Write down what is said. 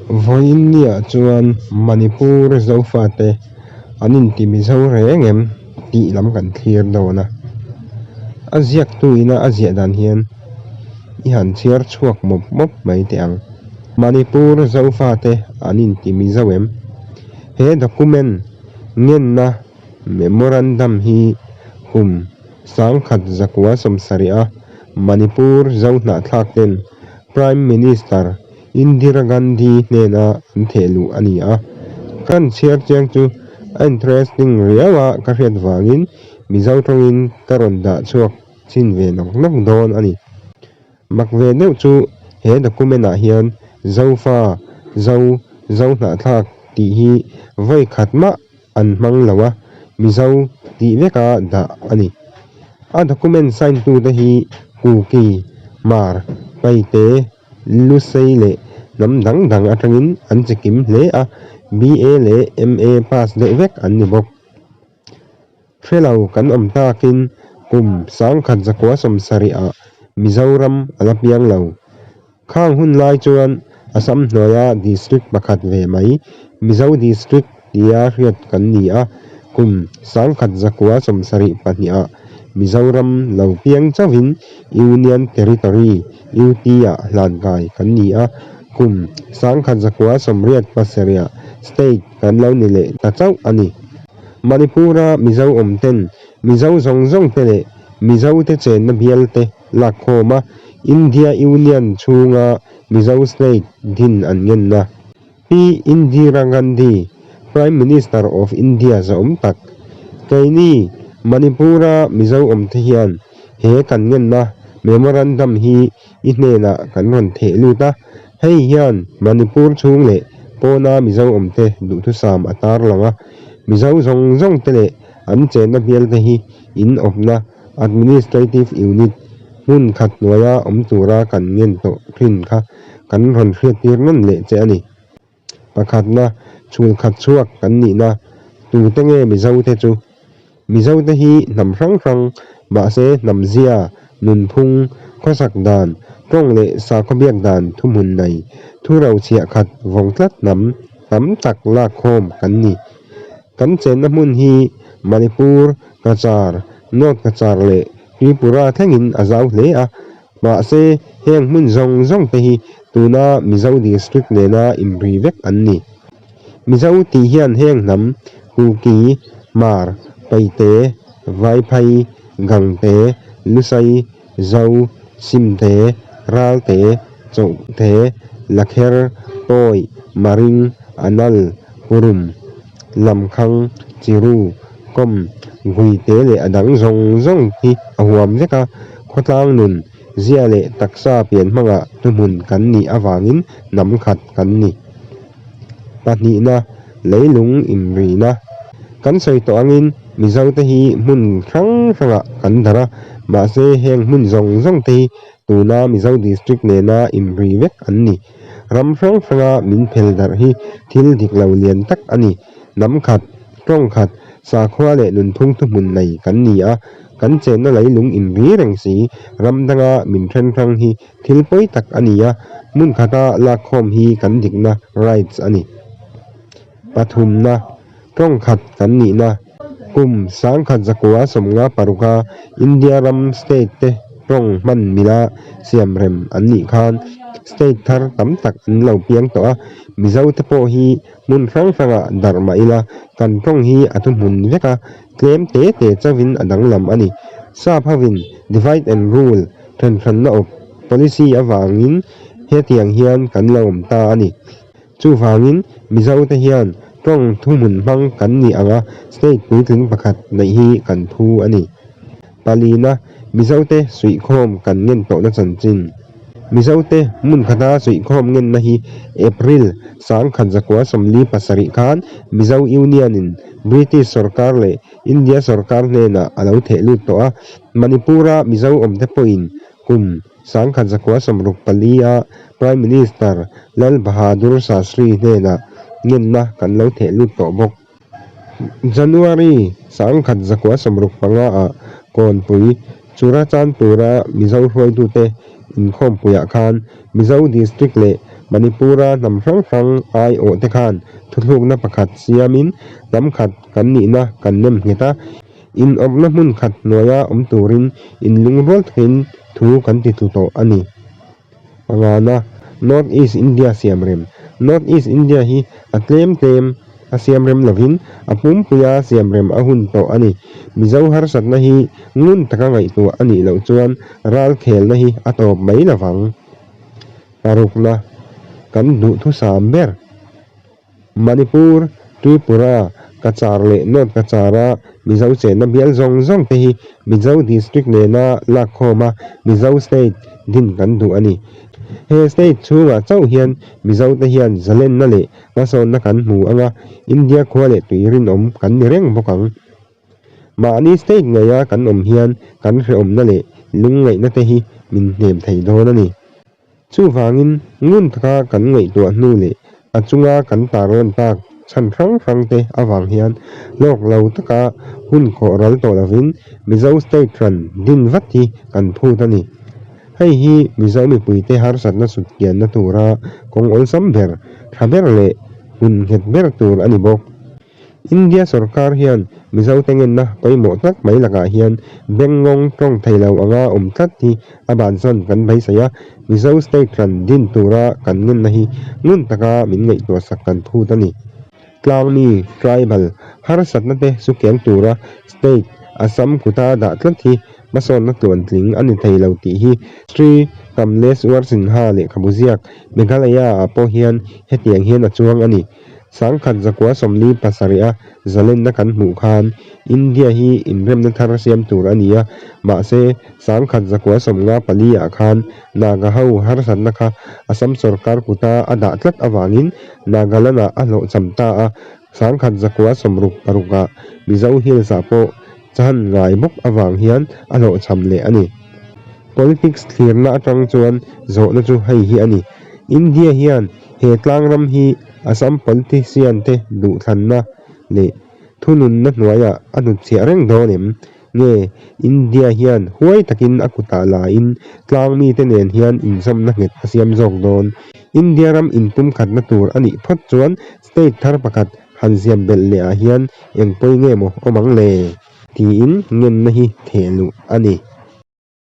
Vawiinniah chuan Manipur Zofate an inti Mizo reng em tih lam kan thlir dawn a. A ziaktuina a ziah dan hian i han chhiar chhuak mawp mawp mai teh ang. Manipur Zofate an inti Mizo em? He document ngenna memorandum hi kum 1970 a Manipur Zohnahthlak ten Prime Minister Indira Gandhi hnena an theh luh a ni a. Kan chhiar chiang chu a interesting riau a ka hriat vangin Mizo tawngin ka rawn dah chhuak chin ve nawk nawk dawn a ni. Mak ve deuh chu he document ah hian Zofa, Zo, Zohnahthlak tih hi vawi khat mah an hmang lo a, Mizo tih veka dah a ni. A document sign tute hi Kuki, Hmar, Paite, Lusei leh hnam dang dang atangin an chi kim hle a, BA leh MA pass deuh vek an ni bawk. Hre lo kan awm takin kum 1970 ah Mizoram a la piang lo. Khang hun lai chuan Assam hnuaia district pakhat ve mai Mizo district tia hriat kan ni a, kum 1972 ah Mizoram lo piang chauhin Union Territory, UT, ah hlankai kan ni a, kum 1987 ah state kan lo ni leh ta chauh a ni. Manipur-a Mizo awm ten Mizo zawng zawng te leh Mizo te chenna bial te lakkhawm a, India Union chhunga Mizo State din an ngenna. Pi Indira Gandhi, Prime Minister of India zawm tak, keini Manipur-a Mizo awm te hian he kan ngenna memorandum hi i hnenah kan rawn theh lut a, hei hian Manipur chhung leh pawna Mizo awmte duhthusam a tarlang a, Mizo zawng zawng te leh an chenna hmel te hi in awpna, administrative unit, hmun khat hnuaia awm tura kan ngen tawh thin kha kan rawn hriattir nawn leh che a ni. Pakhatna, chhul khat chhuak kan nihna, tute nge Mizote chu? Mizote hi hnam hrang hrang, mahse hnam zia, nunphung, khawsak dan, tawng leh sakhaw biak dan thuhmun nei, thu rochhiah khat vawng tlat hnam tam tak lakkhawm kan ni. Kan chenna hmun hi Manipur, Cachar, North Cachar leh Tripura thlengin a zau hle a, Mahse, heng hmun zawng zawng te hi tuna Mizo District nena inri vek an ni. Mizo tih hian heng hnam, Kuki, Hmar, Paite, Vaiphai, Gangte, Lusai, Zo, Simte, Ralte, Chawhte, Lakher, Pawi, Maring, Anal, Purum, Lamkhang, Chiru, Kawm, Guite leh a dang zawng zawng hi a huam vek a, khawtlang nun, zia leh taksa pian hmangah thuhmun kan nih avangin hnam khat kan ni. Pahnihna, leilung inrina. Kan sawi tawh angin Mizote hi hmun hrang hrangah kan darh a, mahse heng hmun zawng zawng te hi tuna Mizo District nena inri vek an ni. Ram hrang hranga min phel darh hi thil dik lo lian tak a ni. Hnam khat, tawng khat, sakhua leh nunphung thuhmun nei kan ni a, kan chenna leilung inri reng si, ram danga min then hrang hi thil pawi tak a ni a, hmun khata lakkhawm hi kan dikna, rights, a ni. Pathumna, tawng khat kan nihna, kum 1956 a India ram state te tawng hman mila siam rem an nih khan state thar tam tak an lo piang tawh a, Mizo te pawh hi hmun hrang hrangah darh mah ila kan tawng hi a thuhmun vek a, tlem te te chauhin a danglam a ni. Sap hovin divide and rule thenhranna awp policy avangin hetiang hian kan lo awm ta a ni. Chuvangin, Mizote hian tawng thuhmun hmang kan nih anga state puitling pakhat neih hi kan phu a ni. Palina, Mizote suihkhawm kan ngen tawhna chanchin. Mizote hmun khata suihkhawm ngenna hi April 1947 khan Mizo Union-in British sorkar leh India sorkar hnenah a lo theh lut tawh a, Manipur-a Mizo awmte pawhin kum 1964 a Prime Minister Lal Bahadur Shastri hnenah ngenna kan lo theh lut tawh bawk. January 1965 ah Kawnpui, Churachandpur-a Mizo hruaitute inkhawmpuiah khan Mizo District leh. Manipur-a hnam hrang hrang aiawhte khan thuthlukna pakhat siamin hnam khat kan nihna kan nem nghet a, inawpna hmun khat hnuaia awm turin inlungrual takin thu kan ti tlu tawh a ni. Pangana, North East India siamrem. North East India hi a tlem tlem a siamrem lovin a pumpuia siamrem a hun tawh a ni. Mizo harsatna hi ngun taka ngaihtuah a nih loh chuan ral khelna hi a tawp mai lovang. Parukna, Kan duhthusam ber. Manipur, Tripura, Cachar leh North Cachar-a Mizo chenna bial zawng zawng te hi Mizo District nena lakkhawm a Mizo State din kan duh a ni. He state chhungah chauh hian Mizo te hian zalenna leh hmasawnna kan hmu ang a, India khua leh tui rinawm kan ni reng bawk ang. Mahni state ngeia kan awm hian kan hrehawmna leh lungngaihna te hi min hnem thei dawn a ni. Chuvangin, ngun taka kan ngaihtuah hnu leh a chunga kan tarlan tak chhan hrang hrang te avang hian hlawk lo taka hun khawh ral tawh lovin Mizo State hran din vat hi kan phut a ni. Hei hi Mizo mipuite harsatna sutkianna tura kawng awlsam ber, tha ber leh hun nghet ber tur a ni bawk. India sorkar hian Mizote ngenna pawimawh tak mai lakah hian bengngawng tawng thei lo anga awm tlat hi a bansan kan beisei a, Mizo state hran din tura kan ngenna hi ngun taka min ngaihtuahsak kan phut a ni. Tlangmi, tribal, harsatna te sukiang tura state Assam kuta dah tlat hi hmasawnna tluantling a ni thei lo tih hi Sri Kamleswar Sinha lehkhabu ziak Meghalaya-ah pawh hian hetiang hian a chuang a ni. 1147 a zalenna kan hmuh khan India hi inremna thar siam tur a ni a, mahse 1954 ah khan Naga ho harsatna kha Assam sorkar kuta a dah tlat avangin Nagaland ah a hlawhcham ta a, 1966 ah Mizo Hills ah pawh chan ngai bawk avang hian a hlawhchham leh a ni. Politics thlirna atang chuan zawhna chu hei hi a ni. India hian he tlangram hi Assam politician te duhthlanna leh thununna hnuaiah a hnutchhiah reng dawn em? Nge India hian huai takin a kutah lain tlang mite nen hian inzawmna nghet a siam zawk dawn? India ram inpumkhatna tur a nih phawt chuan state thar pakhat han ziam belh leh ah hian eng pawi nge maw awm ang le? Tiin ngenna hi theh luh a ni.